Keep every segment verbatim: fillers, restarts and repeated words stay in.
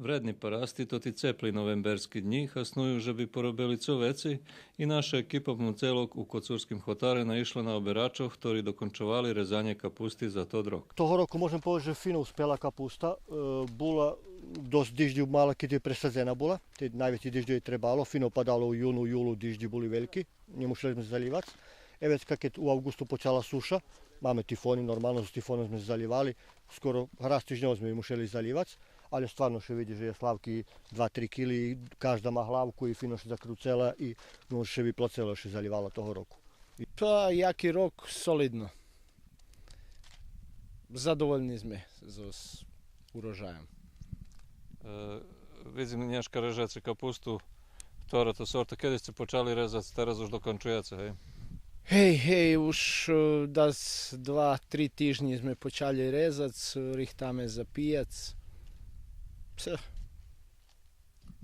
Вредни парасти тоти цепли новемберски днї хасную же би поробели цо вецей и наша екипа по целок у Коцурским хотаре наишла на оберачох хтори докончовали резанє капусти за тот рок. Того року можем повесц же фино успела капуста, е, була досц диждю мала кед єй пресадзена була, тед найвецей диждю єй требало, фино падало у юну, юлу, диждї були вельки, нє мушели зме залївац. Е, вецка кед у авґусту почала суша, маме тифони, нормално, з тифоном зме залївали, скоро раз тижньово зме мушели залївац, алє стварно ше видзи же є славки два-три кили, кажда ма главку и фино ше закруцела и, но, ше виплацело, ше залївала того року. Па, яки рок, солидно. Задовольни зме з, з урожайом. Е, видзим нєшка режеце капусту. Хтора то сорта? Кеди сце почали резац, тераз уж докончуєце, гей? Гей, гей, уж, е, дас два-три тижнї зме почали резац, рихтаме за пияц. Псе.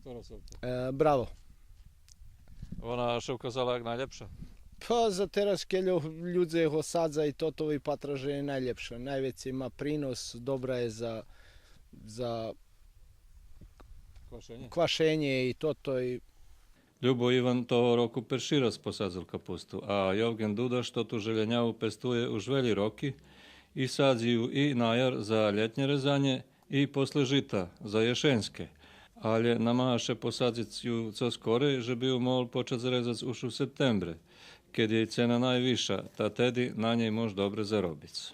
Хтора сорта? Е, Браво. Вона ше указала як найлєпша? Па, за тераз, кельо людзе го садза и тото, випатра же є найлєпша. Найвецей ма принос, добра є за, за Квашенє? Квашенє и тото и Любо Иван того року перши раз посадзел капусту, а Йовґен Дуда, што ту желєняву пестує уж велї роки, и садзи ю и на яр за лєтнє резанє, и после жита за єшеньске. Алє намага ше посадзиц ю цо скорей, же би ю могол почац резац уж у септембре, кед єй цена найвисша, та теди на нєй мож добре заробиц.